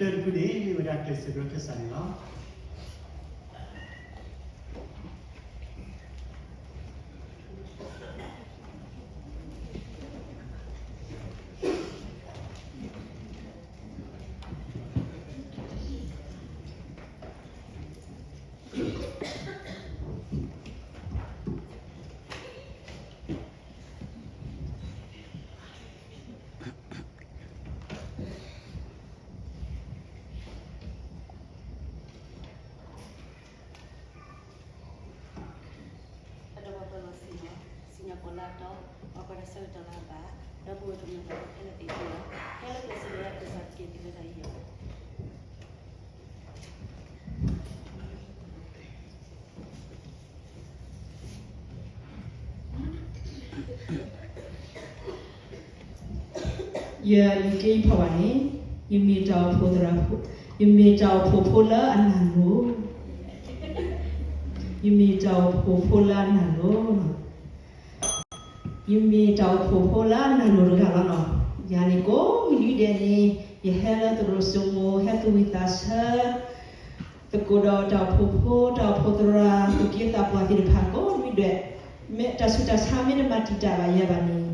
တၢ်တဖုန့ၣ် မ့ၢ်ဝဲဒၣ်ကျဲးစၢးဒီးကစၢ်န့ၣ်လီၤ. ပဒီးပှၤပၢၤလီၢ်ဆ့ၣ်နီၤ စံၣ်ညီၣ်ကွီၢ်လၢအတီ, ပှၤကွၢ်တၢ်ဆၢကတီၢ်လၢအဘၣ်, ဒီပုၢ်ဝဲၢ်ကမျၢၢ်ခဲလၢာ်သ့ၣ်တဖၣ်, ဟဲလၢကျဲးစၢးလၢကစၢ်က့ၤတုၤလၢတၢ်အံၤလီၤ. ယ ယကဲယဖီၣ်ဘၣ်န့ၣ်, ယမ့ၢ်တၢ်အိၣ်ဖှိၣ်သရၣ်ဖိ, ယမ့ၢ်တၢ်အိၣ်ဖှိၣ်ဖိလၢအနၢ်လိၤ, ယမ့ၢ်တၢ်အိၣ်ဖှိၣ်ဖိလၢအနၢ်လိၤလီၤ. ယမ့ၢ်တၢ်အိၣ်ဖှိၣ်ဖိလၢအနၢ်လိၤတဂၤလီၤနီၤ. ယၤန့ၣ်ကိးမုၢ်နွံဒဲးန့ၣ် ယဟဲလၢသရိာ်စိမိၤ ဟဲသူၣ်ဝံၣ်သးဆၢ သကိးဒီးတၢ်အိၣ်ဖှိၣ်ဖိ တၢ်အိၣ်ဖှိၣ်သရၣ် သူၣ်က့သးပှၢ်သ့ၣ်တဖၣ်ကိးမုၢ်နွံဒဲး, မ့ၢ်တၢ်ဆူးတၢ်ဆါမ့ၢ်တမၤတံာ်တာ်ဘၣ်ယၤဘၣ်န့ၣ်,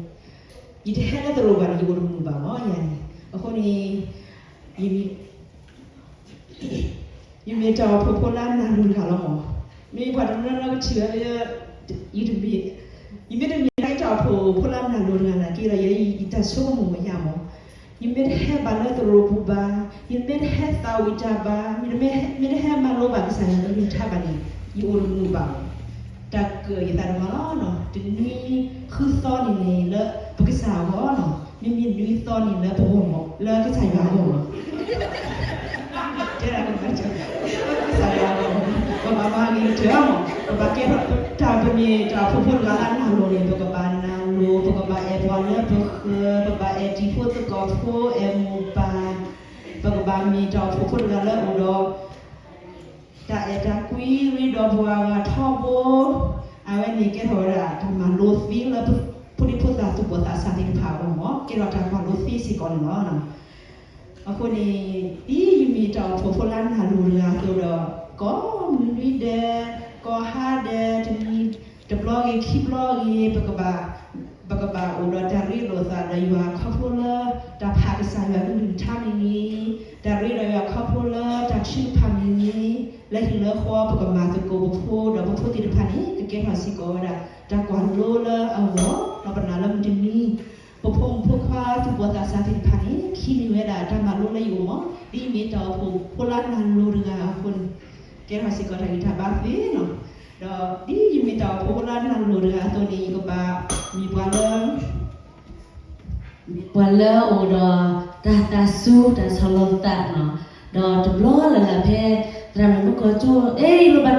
ယတဟဲလၢသရိာ်ဘၣ်န့ၣ် ယအိၣ်တမုာ်ဘၣ်မး ယၤန့ၣ်. အဃိန့ၣ် ယမ့ၢ်တၢ်အိၣ်ဖှိၣ်ဖိလၢအနၢ်လိၤတဂၤလီၤမး. မ့ၢ်ပှၤတနီၤနီၤကထံၣ်ဝဲလၢ ယတမ့ၢ်, ယမ့ၢ်တမ့ၢ်တၢ်အိၣ်ဖှိၣ်ဖိလၢအနၢ်လိၤတဂၤနာ်က့ဒီး ယ ယတၢ်ဆိကမိၣ်မ့ၢ်ယၤမး. ယမ့ၢ်တဟဲဘၣ်လၢသရိာ်ပူၤဘၣ်, ယမ့ၢ်တဟဲသးဝံၣ်တၢ်ဘၣ်, မ့ၢ်တမ့ၢ်, မ့ၢ်တဟဲမၤလိဘၣ်ကစၢ်ယွၤကလုၢ်ကထါဘၣ်န့ၣ် ယအိၣ်တမုာ်ဘၣ်မး. တၢ်ကၢၣ်ယသးတမံၤလီၤနီၤ. တနွံဃုသီန့ၣ်န့ၣ်လၢပကစၢ်အဂီၢ်နီၤ, မ့မ့ၢ်နွံသီန့ၣ်လၢပဂီၢ်မး, လၢကစၢ်ယွၤအဂီၢ်မး. တဲဒၣ်ကစၢ်ယွၤအဂီၢ်မး, ပဘၣ်မၤဂ့ၤကတၢၢ်မး, ပဘၣ်ကဲထီၣ်တၢ် ပမ့ၢ်တၢ်အိၣ်ဖှိၣ်ဖိတဂၤလၢအနၢ်လိၤန့ၣ် ပကဘၣ်နၢ်လိၤ, ပကဘၣ်အဲၣ်ပှၤလၢပဃၢၤ, ပဘၣ်အဲၣ်တံၤဖိသကိးဖိ, အဲၣ်မိၢ်ပၢ်, ပကဘၣ်မ့ၢ်တၢ်အိၣ်ဖှိၣ်ဖိတဂၤလၢအအိၣ်ဒီး တၢ်အဲၣ်တၢ်ကွံ ရ့ဒီးပှၤဂၤထီဘိ, အဝဲန့ၣ်ကဲထီၣ်ဝဲဒၣ်တၢ်မၤလိသ့လၢ ဖိဒံဖိသၣ်သူၣ်ဘီၣ်သးစၢ်သ့ၣ်တဖၣ်အဂီၢ်မး, ကဲထီၣ်တၢ်မၤလိသ့စ့ၢ်ကီးန့ၣ်လီၤ. အဃိန့ၣ် ဒ်ယမ့ၢ်တၢ်အိၣ်ဖှိၣ်ဖိလၢအနၢ်လိၤတဂၤအသိးဒီး ကိးမုၢ်နွံဒဲး, ကိးဟါဒဲး, တနံၤတဘျီဂ့ၤ ခံဘျီဂ့ၤ, ပကဘၣ် ပကဘၣ်အိၣ်ဒီးတၢ်ရ့လိာ်သးဒီးယွၤခီဖျိလၢ တၢ်ဖးကစၢ်ယွၤကလုၢ်ကထါမ့ၢ်ဂ့ၤ, တၢ်ရ့ဒီးယွၤခီဖျိလၢတၢ်ထုကဖၣ်မ့ၢ်ဂ့ၤ, လၢဟံၣ်လၢဃီ ပကမၤသကိးပဖိဒီးပဖိသ့ၣ်တဖၣ်န့ၣ် ကကဲထီၣ်စ့ၢ်ကီးဝဲဒၣ် တၢ်ကွၢ်လိလၢအဂီၢ်, ဒီးပနာ်လၢမုၢ်တနံၤ ပဖိမုၣ်ဖိခွါသူၣ်ဘီၣ်သးစၢ်သ့ၣ်တဖၣ်န့ၣ် ခံမ့ၢ်ဝဲဒၣ်တၢ်မၤလိလၢယအိၣ်မး, ဒ်ယမ့ၢ်တၢ်အိၣ်ဖှိၣ်ဖိလၢနၢ်လိၤတဂၤအဃိန့ၣ် ကဲထီၣ်စ့ၢ်ကီးတၢ်ဂံၢ်တၢ်ဘါသ့လီၤ. ဒီးဒ်ယမ့ၢ်တၢ်အိၣ်ဖှိၣ်ဖိလၢနၢ်လိၤတဂၤအသိးန့ၣ် ယကဘၣ်မ့ၢ်ပှၤလၢ မ့ၢ်ပှၤလၢအအိၣ်ဒီးတၢ်သးစူၤ တၢ်ဆီၣ်လီၤသးနီၤ, ဒီးတဘျီလၢ်လၢ်ဖဲ သရၣ်မုၣ်မုၣ်ကီၢ်ကၠိ အဲ ယလိၣ်ဘၣ်နၤ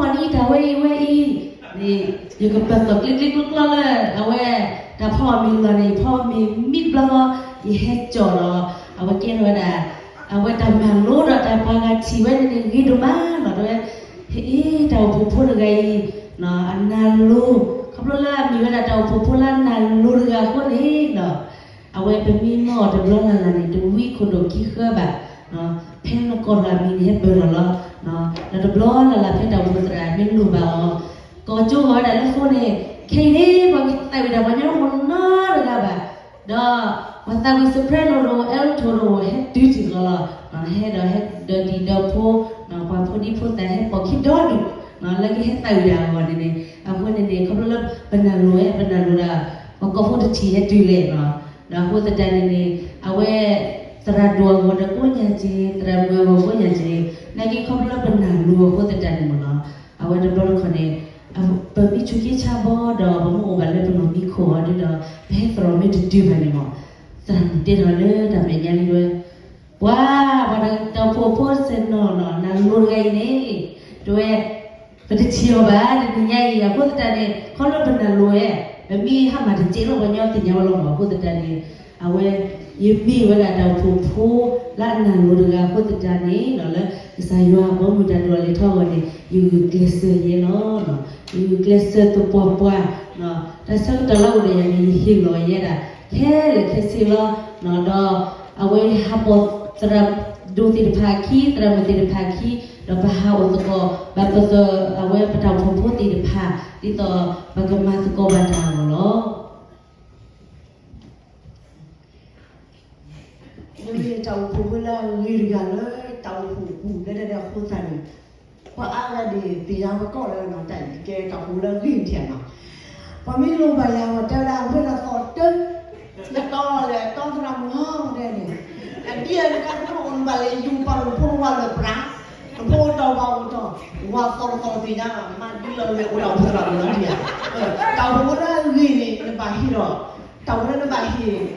ဖီၣ်အီၤဒ်တၢ်ဝဲအံၤဝဲအံၤန့ၣ် ယကပၢၤသီၣ်ကျ့ကျ့ကျီကျီလၢ အဝဲ တၢ်ဖီၣ်အီၤမ့ၢ်လီၤန့ၣ် ဖီၣ်မ့ၢ်မံဘျီလီၤ, ယဟဲကၠီၣ်ဒီး အဝဲကဲထီၣ်ဝဲဒၣ် အဝဲတၢ်မၤလိဒီးတၢ်ပှၤဂၤထံၣ်ဝဲန့ၣ်န့ၣ် ဂ့ၤဒိၣ်မးနီၤ, တဲဝဲ ဟ့ၣ် တၢ်အိၣ်ဖှိၣ်ဖိတဂၤအံၤ အနၢ်လိၤ, ခီဖျိလၢအမ့ၢ်ဝဲဒၣ်တၢ်အိၣ်ဖှိၣ်ဖိလၢအနၢ်လိၤတဂၤအဃိန့ၣ်ဒီး အဝဲပမ့ၢ်မၢအီၤတဘျီလၢ်လၢ်န့ၣ် တဝံခိၣ်ဒိၣ်ခံဃၢဘၣ်, ဖဲနကိးထီၣ်အမံၤန့ၣ် ဟဲပၢၢ်ထီၣ်လီၤ, ဒီးတဘျီလၢ်လၢ်ဖဲတၢ်အိၣ်ဖှိၣ်သရၣ်မ့ၢ်လိၣ်ဘၣ်အီၤ, ကီၢ်ကၠိဂီၤဝဲဒၣ်လၢအဃိန့ၣ် ခဲအံၤန့ၣ် ပှၤကသးဝံၣ်တၢ်ပှၤညီမ့ၢ်နီတဂၤဘၣ်, ဒီးပှၤသးဝံၣ် soprano တအိၣ် alto တအိၣ် ဟဲတုၤတံၢ်လီၤလီၤ, ဟဲဒီးဟဲဒီးဒံၣ်ဒီးဖိ, ပှၤဖိဒံဖိသၣ်ဟဲပိာ်ခံဒီဒူၣ်, လၢကဟဲသးဝံၣ်တၢ်အဂီၢ်န့ၣ်န့ၣ်, အဃိန့ၣ်န့ၣ် ခီဖျိလၢပနၢ်လိၤဝဲ ပနၢ်လိၤဒၣ် ပှၤကီၢ်ဖိတထံၣ်ဟဲတုၤလဲၣ်နီၤ, ဒီးအဃိသတးန့ၣ်န့ၣ် အဝဲ သရၣ်ဒိၣ်အဂီၢ်ဒီးကိးညါက့ၤ, သရၣ်မုၣ်အဂီၢ်ကိးညါက့ၤ, နာ်က့ခီဖျိလၢပနၢ်လိၤအဃိသတးန့ၣ်မ့ၢ်နီၤ, အဝဲတဘျီတခီၣ်န့ၣ် ပမ့ၢ်ဆူးက့ဆါဘီဒီး ပမ့ၢ်အိၣ်ဘၣ်လၢပနီၢ်မံခိၣ်အီၤဒီး ပဟဲသရိာ်မ့ၢ်တတုၤဘၣ်န့ၣ်မ့ၢ် သရၣ်မုၣ်တဲထီၣ်လၢတၢ်မဲာ်ညါလံဝဲ, ပှၤ ပှၤတၢ်အိၣ်ဖှိၣ်ဖိစဲၤနီၤနီၤ နၢ်လိၤတဂၤအံၤန့ၣ် တဲဝဲ ပတထံၣ်အီၤဘၣ် တနံၤညါအံၤ အဃိသတးန့ၣ် ခီဖျိပနၢ်လိၤဝဲ ပမ့ၢ်ဟးမၤတစဲးလီၤပှၤညီသ့ၣ်ညါဝဲလီၤမး အဃိသတးန့ၣ် အဝဲ ယမ့ၢ်ဝဲဒၣ်တၢ်အိၣ်ဖှိၣ်ဖိလၢအနၢ်လိၤတဂၤအဃိသတးန့ၣ် လၢကစၢ်ယွၤအဘီအမုၢ်တၢ်ဒိၣ်လီၤလဲၤထီၣ်အဂီၢ်န့ၣ် ယဂုာ်ကျဲးစၢးယဲလီၤ. ယဂုာ်ကျဲးစၢးသပှၢ်ပှၢ် တၢ်ဆၢကတီၢ်လၢအအိၣ်ဒီးယၤန့ၣ် ယဟ့ၣ်လီၤယဲဒၣ် ခဲလၢာ်ခဲဆ့လီၤ. ဒီးအဝဲယဟးပိာ်သရၣ် ဒိၣ်သ့ၣ်တဖၣ်ခံ, သရၣ်မုၣ်သ့ၣ်တဖၣ်ခံ, ဒီးပဟးအိၣ်သကိး ဘၣ်ပသၢၣ်အဝဲပတၢ်အိၣ်ဖှိၣ်ဖိသ့ၣ်တဖၣ် ဒ်သိးပကမၤသကိးဘၣ်တၢ်အဂီၢ်လီၤ. တၢ်အိၣ်ဖှိၣ်ဖိလၢအဂ့ၤတဂၤလၢတၢ်အိၣ်ဖှိၣ်အပူၤ လၢတၢ်ဒဲးအဃိသတးန့ၣ်, ပှၤအါဂၤန့ၣ်သ့ၣ်ညါပှၤကီၢ်လၢနီၤ တၢ်ကဲတၢ်အိၣ်ဖှိၣ်လၢအဂ့ၤထံၣ်နီၤ. ပှၤမ့ၢ်လိၣ်ဘၣ်ယၤ ပှၤတဲဝဲဒၣ် အဝဲဒၣ်သီၣ်တၢ် ယတီလဲၣ် တီသရၣ်မုၣ်ဟီဒဲးန့ၣ်, အဒ်အံၤနကဲနအိၣ်နဘၣ်လဲၤယူၤပာ်လၢနဖိနဝၤလၢပြး, နဖိအိၣ်တီပှၤအိၣ်တီ, ဝၤသီၣ်တသီၣ်တသ့ၣ်ညါဘၣ် မၤဒ်လီၤလဲၤအိၣ်ဒၣ်အိၣ်သရၣ်မုၣ်လီၤဒံးဧါ. တၢ်အိၣ်ဖှိၣ်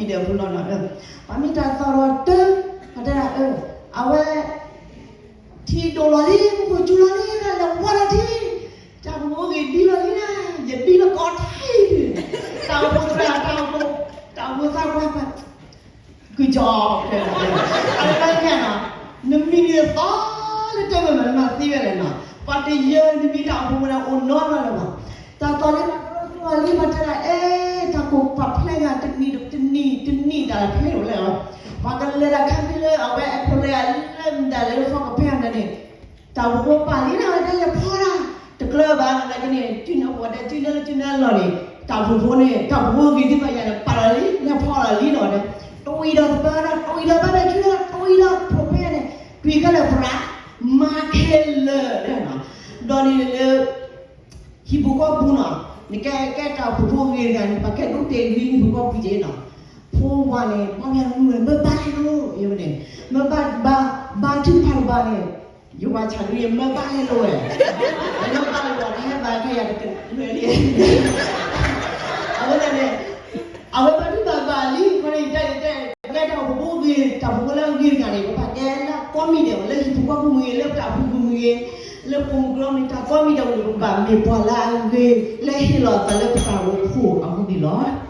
ဖိလၢအဂ့ၤန့ၣ် နဘၣ်ဟ့ၣ်ဒီး တၢ်အိၣ်ဖှိၣ်လၢနဘၣ်ဟ့ၣ် လီၤဘၣ်တၢ်ကိးမံၤဒဲးအပူၤလီၤနီၤ. ပှၤမ့ၢ်တၢ်သီၣ်ဒီးတၢ် ပှၤတဲဒၣ် အဝဲ ထံဒိၣ်လီၤလံ မူခိၣ်စူၤလီၤလံ လဲၤဝါလီၤထံ, တၢ်အိၣ်ဖှိၣ်ဖိဂ့ၤဒ်လီၤလံ, ယဒ်လီၤကီးထံ, တၢ်အိၣ်ဖှိၣ်သရၣ် တၢ်အိၣ်ဖှိၣ် တၢ်အိၣ်ဖှိၣ်သးပှၢ် ကကီ, အဝဲဘၣ်ခဲနီၤ, နမံၤန့ၣ်သီလၢတၢ်မ့ၢ်မး နမၤသ့ဝဲလဲၣ်နီၤ, ပှၤတယၢနမံၤတၢ်အိၣ်ဖှိၣ်ဖိန့ၣ် အိၣ်နီတဂၤလၢၤဘၣ်. တၢ်သီၣ်လံ တၢ်သီၣ်လံ ပှၤတဲဒၣ် အဲ တၢ်ကိၢ်ပှၤဖျဲးဂၤ တနံၣ်တနံၣ်တနံၣ် တၢ်ဖဲအိၣ်လဲၣ်လီၤ, ပှၤကလဲၤဒၣ်ခါဖဲလၢအဝဲအခိၣ်လၢအလၢမတၤလဲၤလၢဖီကဖဲအံၤန့ၣ် တၢ်အိၣ်ဖှိၣ်ဖိပာ်လံန့ၣ် ဝဲတဲလဲၤဖီတၢ် တကျၢၤဘၣ် နာ်က့န့ၣ် တုၤန့ၣ်ပဝဲတဲ တုၤန့ၣ်လၢတုၤန့ၣ်လီၤန့ၣ် တၢ်အိၣ်ဖှိၣ်ဖိန့ၣ် တၢ်အိၣ်ဖှိၣ်ဖိဂ့ၤဒ်သိးယၤန့ၣ် ပာ်လီၤလံ လဲၤဖီလီၤလံနီၤဝဲတဲ, တဝံၤဒီးသပၢၤဒီး တဝံၤဒီးဘၣ်ဘဲၣ်ခံဒီး တဝံၤဒီးဖီဖဲန့ၣ် တွံၢ်ခဲလၢာ်သရၣ် မၤခဲလၢာ်နီၤ, ဒီးန့ၣ်လၢ ဟံၣ်ဖိဃီဖိပူၤနီၤ, နကဲ ကဲတၢ်အိၣ်ဖှိၣ်ဖိဂ့ၤတဂၤန့ၣ် ပကဲဒိးတဲဂ့ၤဟံၣ်ဖိဃီဖိပူၤက့နီၤ, ဖိဝၤန့ၣ် ဘၣ်မနုၤလဲၣ် မ့ၢ်ဘၣ်လဲၣ်လိၤ ယဝဲန့ၣ်, မ့ၢ်ဘၣ် ဘၣ် ဘၣ်ထုကဖၣ်တဘၣ်န့ၣ်, ယဝၤဆၣ်ဒုန့ၣ် မ့ၢ်ဘၣ်လဲၣ်လိၤဝဲ, မ့ၢ်ဘၣ်လိၤဝဲ ဟဲဘၣ်ခဲယၤတကလုာ်လံ, အဝဲန့ၣ် အဝဲဘၣ်ထုဘၣ်ဘၣ်လံ ခီန့ၣ် ယတဲ ယတဲ ကဲတၢ်အိၣ်ဖှိၣ်ဖိဂ့ၤ တၢ်အိၣ်ဖှိၣ်ဖိလၢအဂ့ၤတဂၤန့ၣ် ပဘၣ်တဲလၢကိးမံၤဒဲး လၢဟံၣ်ဖိဃီဖိမ့ၢ်ဂ့ၤ လၢပတၢ်အိၣ်ဖှိၣ်ပူၤမ့ၢ်ဂ့ၤ လၢပှိၢ်မုၢ်ကရၢမ့ၢ် တၢ်ကိးမံၤဒဲးဝံၤ ပဘၣ်မ့ၢ်ပှၤလၢအဂ့ၤ လၢဟ့ၣ်လီၤအသးလၢပတၢ်အိၣ်ဖှိၣ်အဂီၢ်န့ၣ်လီၤ.